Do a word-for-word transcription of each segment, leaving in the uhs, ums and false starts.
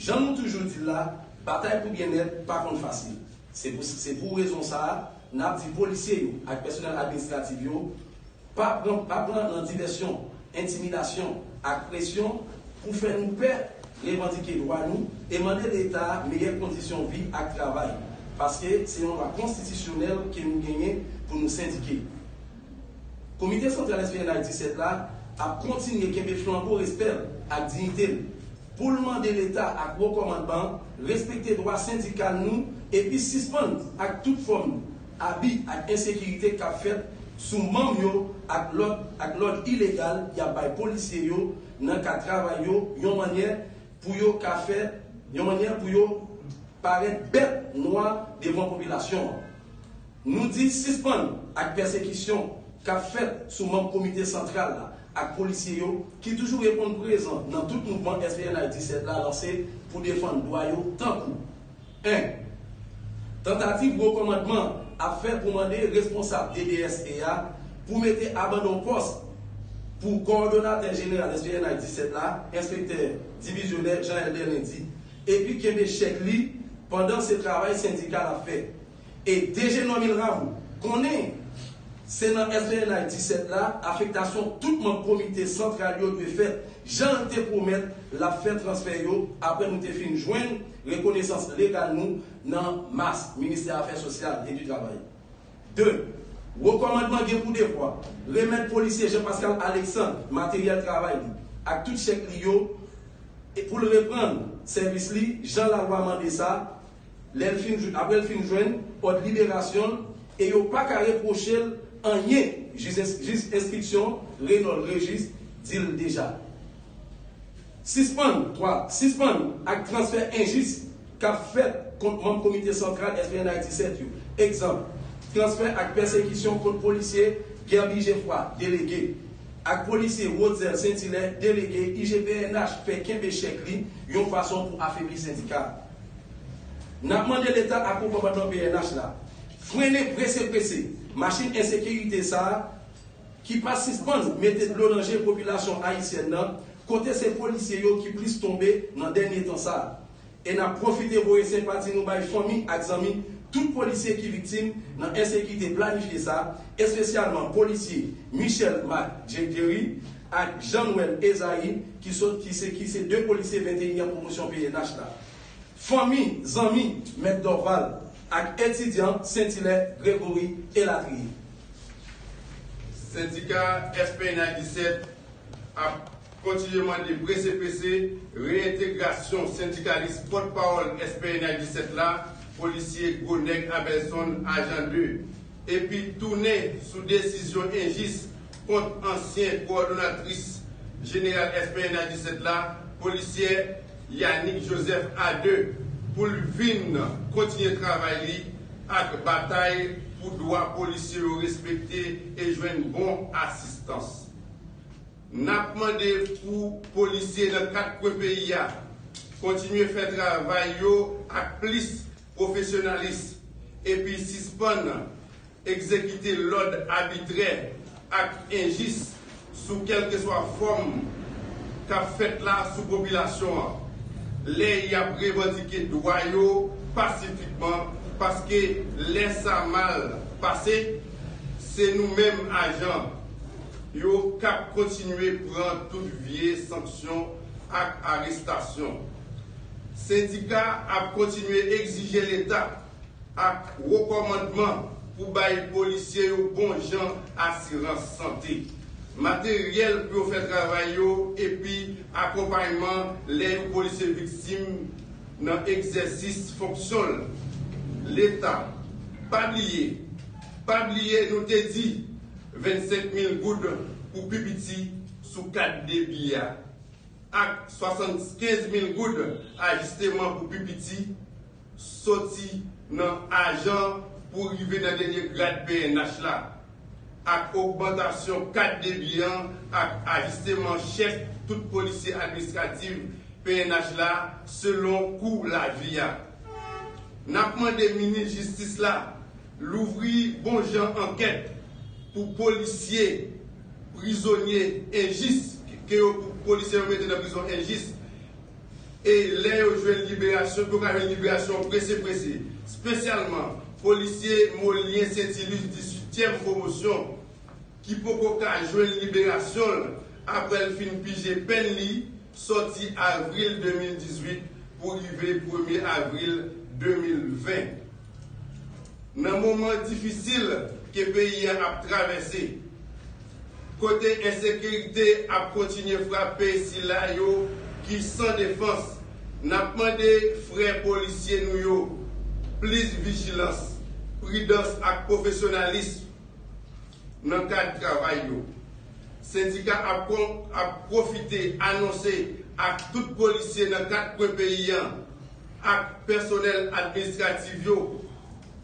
Jan nou toujou di l la, batay pou byennèt pa konn fasil. Se pou, se pou rezon sa a, n ap di polisye yo ak pèsonèl administratif yo pa pran, pa pran nan divèsyon, entimidasyon ak presyon pou fè nou pè revandike dwa nou e mande Leta a meyè kondisyon vi ak travay, paske se yon dwa konstitisyonèl ke nou genyen pou nou sendike. Komite Santral S P N H disèt la ap kontinye kenbe flanbo respè l ak diyite l pou l mande Leta ak Wo Kòmandman an respekte dwa sendikal nou epi sispann ak tout fòm abi ak ensekirite k ap fèt sou manm yo ak lòd, ak lòd ilegal y ap bay polisye yo nan kad travay yo, yon mannyè pou yo ka fè, yon mannyè pou yo parèt bèt nwa devan popilasyon an. Nou di sispann ak pèsekisyon k ap fèt sou manm Komite Santral la ak polisye yo ki toujou reponn prezan nan tout mouvman S P N H disèt la lanse pou defann dwa yo, tankou: en. Tantativ Wo Kòmandman ap fè pou mande responsab D D S E a pou mete abandon pòs pou kowòdonatè jeneral S P N H disèt la, enspektè divizyonè Jean Elder Lendy, epi kenbe chèk li pandan se travay sendikal ap fè. E D G Normil Rameau konnen se nan S P N H disèt la afektasyon tout manm komite santral yo dwe fèt, jan l te pwomèt l ap fè transfè yo apre nou te fin jwenn rekonesans legal nou nan mas Ministè Afè Sosyal e di Travay. De. Wo Kòmandman gen pou devwa remèt polisye Jean Pascal Alexandre materyèl travay li ak tout chèk li yo e pou l reprann sèvis li jan lalwa mande sa, lè l fin, apre l fin jwenn òd liberasyon l e yo pa ka repwoche l anyen, jij, jij enstriksyon Reynold Régis di l deja. Sispann, twa, sispann ak transfè enjis k ap fèt kont manm Komite Santral S P N H disèt yo. Egzanp, transfè ak pèsekisyon kont polisye Guerby Geffroy, delege, ak polisye Rodzel Saint-Hilaire, delege I G P N H, fè kenbe chèk li yon fason pou afebli sendika. N ap mande Leta ak Wo Kòmandman P N H la frennen prese prese machin ensekirite sa a ki pa sispann mete dlo nan je popilasyon ayisyèn nan, kote se polisye yo ki plis tonbe nan dènye tan sa a. E n ap pwofite voye senpati nou bay fanmi ak zanmi tout polisye ki viktim nan ensekirite planifye sa, espesyalman polisye Michel Marc Jerry ak Jean Noël Esaïe, ki sot, ki se, ki se de polisye venteyinyèm pwomosyon P N H la. Fanmi, zanmi Mèt Dorval ak etidyan Sent Ilè Gregory elatriye. Sendika S P N H disèt ap kontinye mande prese prese reyentegrasyon sendikalis pòtpawòl S P N H disèt la, polisye Gwo Nèg Abelson, ajan de, epi tounen sou desizyon enjis kont ansyen kowòdonatris jeneral S P N H disèt la, polisyè Yanick Joseph a de, pou l vin kontinye travay li ak batay pou dwa polisye yo respekte e jwenn bon asistans. N ap mande pou polisye nan kat kwen peyi a kontinye fè travay yo ak plis pwofesyonalis epi sispann egzekite lòd abitrè ak enjis sou kèlkeswa fòm k ap fèt la sou popilasyon an, lè y ap revandike dwa yo pasifikman, paske lè sa mal pase, se nou menm ajan yo k ap kontinye pran tout vye sanksyon ak arestasyon. Sendika ap kontinye egzije Leta ak wo kòmandman pou bay polisye yo bon jan asirans sante, materyèl pou yo fè travay yo epi akonpayman lè yon polisye viktim nan egzèsis fonksyon l. Leta, pa bliye, pa bliye nou te di vennsenk mil goud pou pi piti sou kat debi a, ak swasannkenz mil goud ajisteman pou pi piti, soti nan ajan pou rive nan dènye grad P N H la, ak ogmantasyon kat debi an ak ajisteman chèk tout polisye administratif P N H la selon kou lavi a. N ap mande minis jistis la louvri bon jan ankèt pou polisye prizonye enjis, ke yo, polisye yo mete nan prizon enjis, e lè yo jwenn liberasyon, pou yo ka jwenn liberasyon prese prese. Espesyalman, polisye Molien Saintilus, dizuityèm pwomosyon, ki poko ka jwenn liberasyon l apre l fin pije pèn li sòti avril de mil dizuit pou rive premye avril de mil ven. Nan moman difisil ke peyi a ap travèse, kote ensekirite ap kontinye frape sila yo ki san defans, n ap mande frè polisye nou yo plis vijilans, pridans ak pwofesyonalis nan kad travay yo. Sendika ap pwofite anonse ak tout polisye nan kat kwen peyi a ak pèsonèl administratif yo,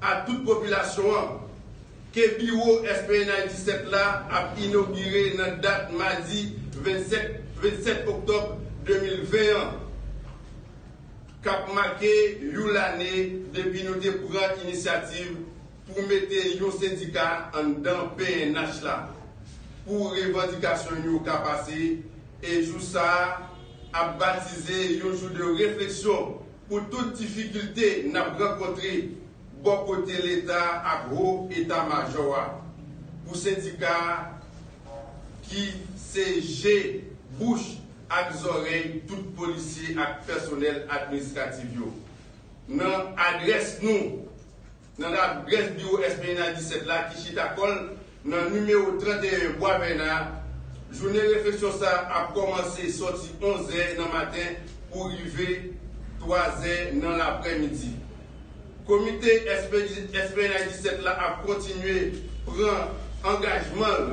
ak tout popilasyon an, ke biwo S P N I disèt la ap inogire nan dat madi vennsèt, vennsèt oktòb de mil ven an, k ap make yon lane depi nou te pran inisyativ pou mete yon sendika anndan P N H la pou revandikasyon yo ka pase, e jou sa a ap batize yon jou de refleksyon pou tout difikilte n ap rankontre bò kote Leta ak wo eta majò a, pou sendika ki se je, bouch ak zòrèy tout polisye ak pèsonèl administratif yo. Nan adrès nou, nan adrès biwo S P N I disèt la ki chita kò l nan nimewo trannteyen Bwa Vèna, jounen refleksyon sa a ap kòmanse sòti onz è nan maten pou rive twa zè nan laprèmidi. Komite S P N I disèt la ap kontinye pran angajman l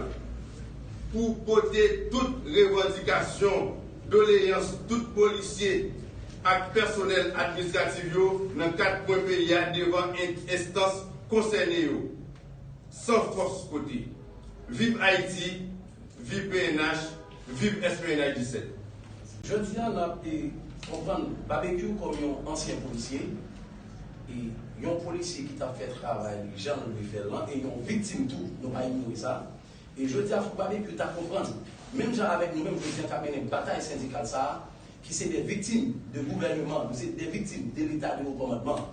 pou pote tout revandikasyon, doleyans tout polisye ak pèsonèl administratif yo nan kat kwen peyi a devan en-, enstans konsène yo, san fòs kote. Viv Ayiti, viv P N H, viv S P N I disèt. Jodi a, n ap, e, konprann Babekyou kòm yon ansyen polisye, e yon polisye ki t ap fè travay li jan l dwe fè l lan, e yon viktim tou, nou pa inyore sa. E jodi a, fòk Babekyou ta konprann, menm jan avèk nou menm, jodi a, k ap mennen batay sendikal sa a, ki se de viktim de gouvèneman, nou se de viktim de leta de wo kòmandman.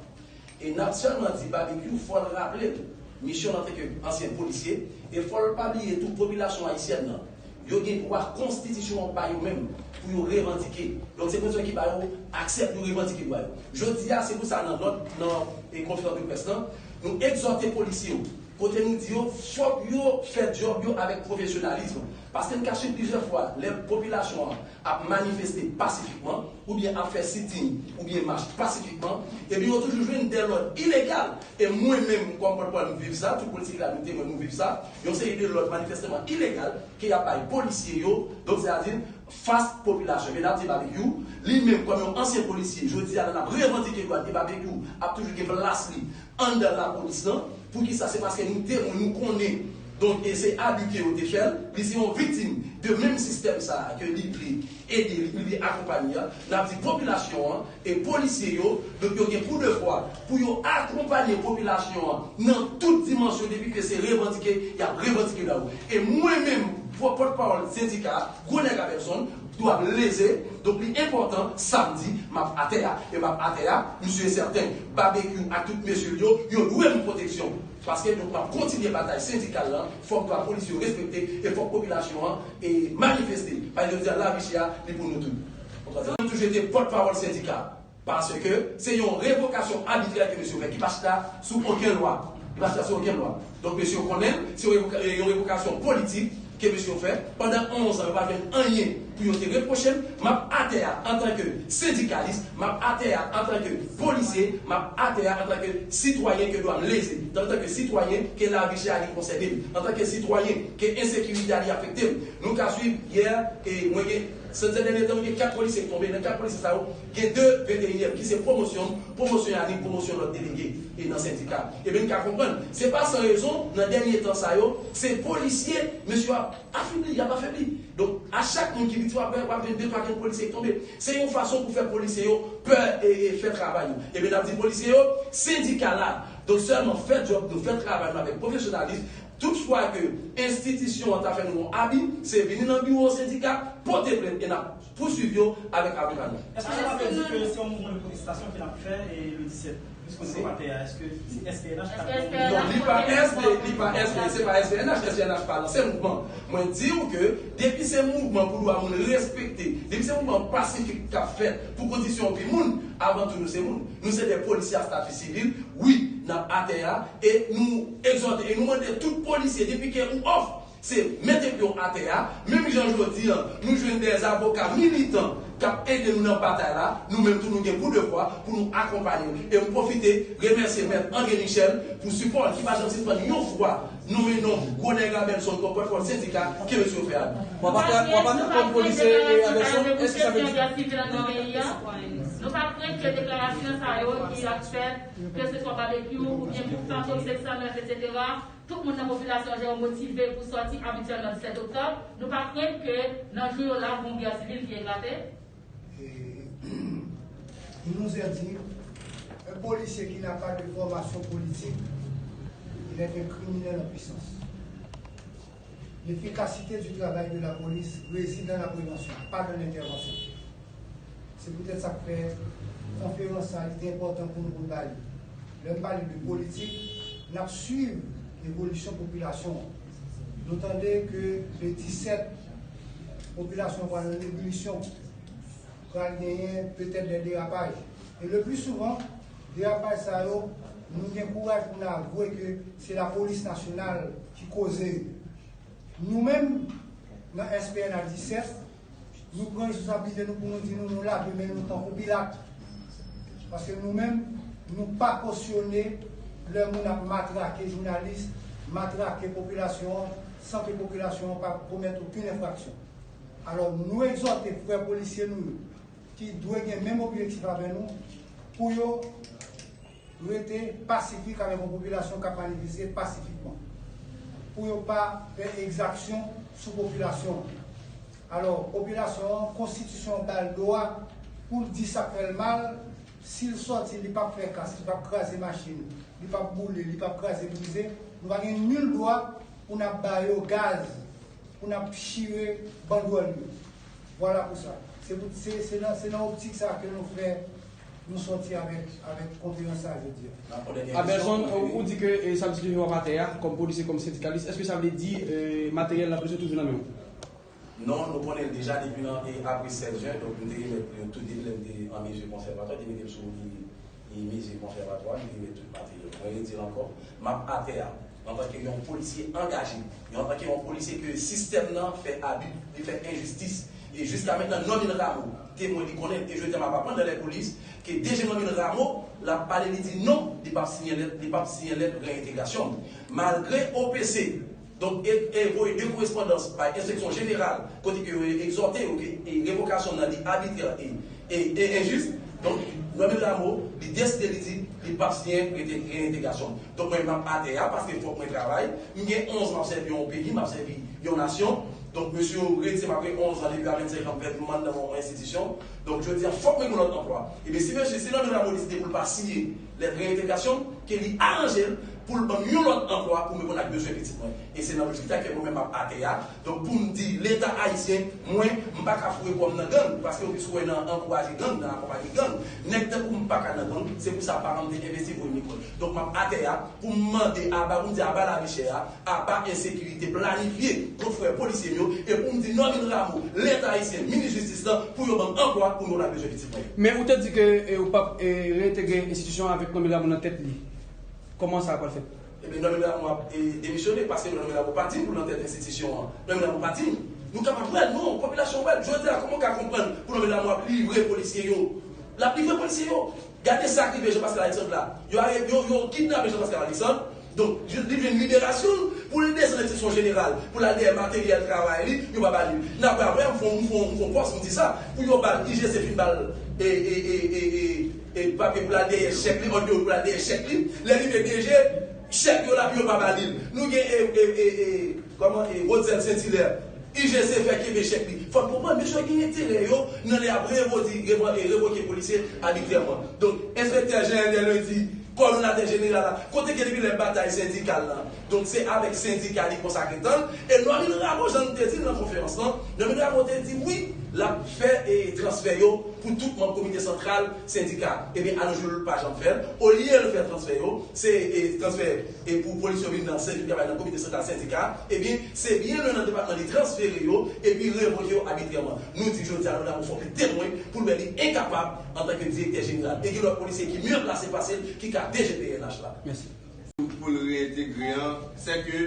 E n ap sèlman di Babekyou, fò l raple l misyon l antanke ansyen polisye, e fò l pa bliye tou popilasyon ayisyèn nan, yo gen dwa konstitisyon an ba yo menm pou yo revandike. Donk, se popilasyon ki ba yo aksè pou yo revandike dwa yo. Jodi a, se pou sa nan nòt, nan, e, konferans de près lan, nou egzòte polisye yo, kote nou di yo, fòk yo fè djòb yo avèk pwofesyonalizm. Paske n ka swiv plizyè fwa, lè popilasyon an ap manifeste pasifikman, oubyen ap fè sitin, oubyen mach pasifikman, epi yo toujou jwenn de lòd ilegal. E mwen menm, kòm pòtpawòl, m viv sa, tout polisye ki la nou temwen, nou viv sa, yon seri de lòd manifesteman ilegal ke y ap bay polisye yo, donk, sètadi, fas popilasyon. Men n ap di Babekyou, li menm, kòm yon ansyen polisye, jodi a, lè n ap revandike dwa n, e Babekyou ap toujou gen plas li anndan lapolis lan. Poukisa? Se paske nou temwen, nou konnen. Donk, e se abi ke yo te fè l. Li se yon viktim de menm sistèm sa a ke li vle ede, li vle akonpanye a. N ap di popilasyon an e polisye yo, donk, yo gen pou devwa pou yo akonpanye popilasyon an nan tout dimansyon, depi ke se revandike, y ap revandike dwa yo. E mwen menm, pò-, pòtpawòl sendika a, Gwo Nèg a Pèsonn, dwa m leze, donk li enpòtan, samdi, m ap atè a. E m ap atè a, m si e sèten, Babekyou ak tout mesye l yo, yo dwe m pwoteksyon. Paske, donk, m ap kontinye batay sendikal lan, fòk dwa polisye yo respekte, e fòk popilasyon an, e, manifeste. Paske jodi a, lavi chè a, li pou nou tout. Konprann sa? M toujou te pòtpawòl sendika. Paske se yon revokasyon abitrè ke mesye yo fè, ki pa chita sou okenn lwa. Ki pa chita sou okenn lwa. Donk, mesye yo konnen l, se yon revoka-, yon revokasyon politik ke mesye yo fè. Pandan onz an, yo pa jwenn anyen pou yo te repwoche m. M ap atè a antanke sendikalis, m ap atè a antanke polisye, m ap atè a antanke sitwayen ke dwa m leze, antanke sitwayen ke lavi chè a li konsène m, antanke sitwayen ke ensekirite a li afekte m. Nou ka swiv yè, e mwen gen, sèt dènye tan, mwen gen kat polisye ki tonbe. Nan kat polisye sa yo, gen de venteyinyèm ki se pwomosyon m, pwomosyon Yanick, pwomosyon lòt delege e nan sendika. Ebyen, n ka konprann, se pa san rezon, nan dènye tan sa yo, se polisye mesye yo ap afebli, y ap afebli. Donk, a chak moun ki viktim, w ap, w ap jwenn de twa, kenz polisye ki tonbe. Se yon fason pou fè polisye yo pè e, e fè travay yo. Ebyen, n ap di polisye yo, sendika la, donk, sèlman fè djòb nou, fè travay nou avèk pwofesyonalis. Tout fwa ke enstitisyon an ta fè nou yon abi, se vini nan biwo sendika, pote plent e n ap pouswiv yo avèk avoka nou. Èske sa vle di ke se yon mouvman de pwotestasyon ke n ap fè e le disèt? Piske nou pa atè a, èske se S P N H k ap... Non, li pa S P, li pa S P, se pa S P N H, S P N H pa lanse mouvman. Mwen di w ke depi se mouvman pou dwa moun respekte, depi se mouvman pasifik k ap fèt pou kondisyon vi moun, avan tou nou se moun. Nou se de polisye a stati sivil, wi, n ap atè a, e nou egzòte, e nou mande tout polisye, depi ke ou off, se mete pye w atè a, menm jan jodi a, nou jwenn de avoka militan k ap ede nou nan batay la, nou menm tou nou gen pou devwa pou nou akonpaye w. E m pwofite remèsye Mèt André Michel pou sipò l ki pa janm sispann yon fwa nonmen non gwo nèg Abelson kòm pòtpawòl sendika ke mesye yo fè a nou. W ap atè, w ap atè kòm polisye e Abelson, èske sa vle di... Nou pa krent ke deklarasyon sa yo ki ap fèt, ke se swa babekyou oubyen bouk fantom, sèk san nèf, etsetera, tout moun nan popilasyon an motive pou sòti abityèl nan disèt oktòb. Nou pa krent ke nan jou yo la, gon gè sivil ki eklate. Et il nous est dit, un policier qui n'a pas de formation politique, il est un criminel en puissance. L'efficacité du travail de la police réside dans la prévention, pas dans l'intervention. Se poutèt sa k fè konferans sa a, li te enpòtan pou nou pou n ba li. Lè m pale de politik, n ap swiv evolisyon popilasyon an. Nou tande ke le disèt, popilasyon an pral an ebilisyon, pral genyen petèt de derapaj. E le pli souvan, derapaj sa yo, nou gen kouraj pou n avwe ke se lapolis nasyonal ki koze yo. Nou menm, nan S P N H disèt, nou pran responsablite nou pou nou di nou, nou lave men nou tankou Pilat. Paske nou menm, nou pa kosyone lè moun ap matrake jounalis, matrake popilasyon an, san ke popilasyon an pa komèt okenn enfraksyon. Alò, nou egzòte frè polisye nou yo, ki dwe gen menm objektif avè nou, pou yo rete pasifik avèk yon popilasyon k ap manifeste pasifikman, pou yo pa fè egzaksyon sou popilasyon an. Alò, popilasyon an, konstitisyon an ba l dwa pou l di sa k fè l mal. Si l sòti, li p ap fè kas, li p ap kraze machin, li p ap boule, li p ap kraze brize. Nou pa gen nil dwa pou n ap ba yo gaz, pou n ap chire bandwòl yo. Vwala pou sa. Se pou, se, se nan, se nan optik sa ke nou fè, nou sòti avèk, avèk konferans sa jodi a. Abelson, ou, ou di ke e, samdi w ap atè a, kòm polisye, kòm sendikalis, èske sa vle di e, materyèl la bezwen toujou nan men w? Non, nou konnen l deja depi nan e, apre sèz jen, donk m te remèt yo tout depi lè m te an mezi konsèvatwa, te mete l sou li. Li mize konsèvatwa, li rive tout materyèl. Mwen redi l ankò, m ap atè a, antanke yon polisye angaje, yon antanke yon polisye ke sistèm nan fè abi, li fè enjistis. E jiska mentnan, Normil Rameau, temwen li konnen, e jodi a m ap aprann nan lèpolis, ke D G Normil Rameau, l ap pale, li di non, li p ap siyen lèt, li p ap siyen lèt reyentegrasyon. Malgre O P C, Donk, e, e voye de korespondans bay Enspeksyon Jeneral, kote ke yo egzòte yo ke e, revokasyon nan li abitrè e, e, e enjis. Donk, Normil Rameau, li deside, li di, li p ap siyen rete, reyentegrasyon. Donk, mwen, m ap atè a, paske fòk mwen travay. M gen onz an, m ap sèvi yon peyi, m ap sèvi yon nasyon. Donk, mesye yo redi m apre onz an, depi a vennsenk an, m fè m anndan yon enstitisyon. Donk, jodi a, fòk mwen gen lòt anplwa. Ebyen, si mesye, si Normil Rameau deside pou l pa siyen lèt reyentegrasyon, ke li aranje l pou l ban m yon lòt anplwa pou m reponn ak bezwen pitit mwen. E se nan lojik sa ke mwen menm m ap atè a. Donk, pou m di Leta ayisyen, mwen, m pa ka foure kò m nan gang, paske yo plis kwè nan ankouraje gang, nan akonpaye gang. Nèg tankou m pa ka nan gang, se pou sa paran m te envesti voye m lekòl. Donk, m ap atè a pou m mande aba, pou m di aba lavi chè a, aba ensekirite planifye kont frè polisye m yo, e pou m di Normil Rameau, Leta ayisyen, minis jistis lan, pou yo ban m anplwa pou m reponn ak bezwen pitit mwen yo. Men ou te di ke e, ou p ap e, reyentegre enstitisyon an avèk Normil Rameau nan tèt li. Kòman sa pral fèt? Ebyen, Normil Rameau ap e, demisyone, paske Normil Rameau pa diy pou l nan tèt enstitisyon an. Normil Rameau pa diy. Nou kapab wè l, non, popilasyon wè l. Jodi a, kòman w ka konprann pou Normil Rameau ap livre polisye yo? L ap livre polisye yo. Gade sa k rive Jean Pascal Alexandre la. Yo, yo, yo kidnape Jean Pascal Alexandre. Donk, li jwenn liberasyon l pou l desann enstitisyon jeneral, pou l al dèyè materyèl travay li, yo pa ba li l. N ap wè apre, m fè yon, m fè yon, m fè yon pòs, m di sa, pou yo ba l, I G C fin ba l e, e, e, e, e, e papye pou l al dèyè chèk li, òd yo pou l al dèyè chèk li. Lè rive D G, chèk yo la, yo pa ba li l. Nou gen e, e, e, e, kòman, e, Rodiel Saint-Hilaire. I G C fè kenbe chèk li. Fò n konprann, mesye yo gen enterè yo nan lè y ap revo-, revo-, e, revoke polisye abitrèman. Donk, enspektè Jean Elder Lundi, Kòdonatè jeneral la, kote ke depi lè batay sendikal la, donk se avèk sendika li konsakre tan l. E Normil Rameau, jan n te di l nan konferans lan, Normil Rameau te di wi, l ap fè e transfè yo pou tout manm komite santral sendika. Ebyen, a nos jours, l pa janm fè l. Olye l fè transfè yo, se e, transfè e pou polis yo vin nan sèvis travay nan komite santral sendika, ebyen, se byen lwen nan depatman li transfere yo, epi revoke yo abitrèman. Nou di jodi a, Normil Rameau fò ke temwen pou l wè li enkapab antanke direktè jeneral. E gen lòt polisye ki mye plase pase l, ki ka D G P N H la. Mèsi. Pou l reyentegre an, sèke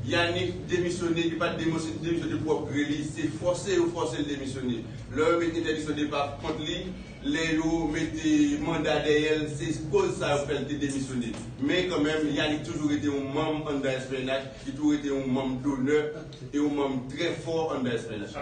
Yanick demisyone, li pa t demisyone, demisyone pwòp gre li, se fòse yo fòse l demisyone. Lè yo met entèdiksyon depa kont li, lè yo mete manda dèyè l, se koz sa yo fè l te demisyone. Men kanmenm, Yanick toujou rete yon manm anndan S P N H, li toujou rete yon manm donè e yon manm trè fò anndan S P N H.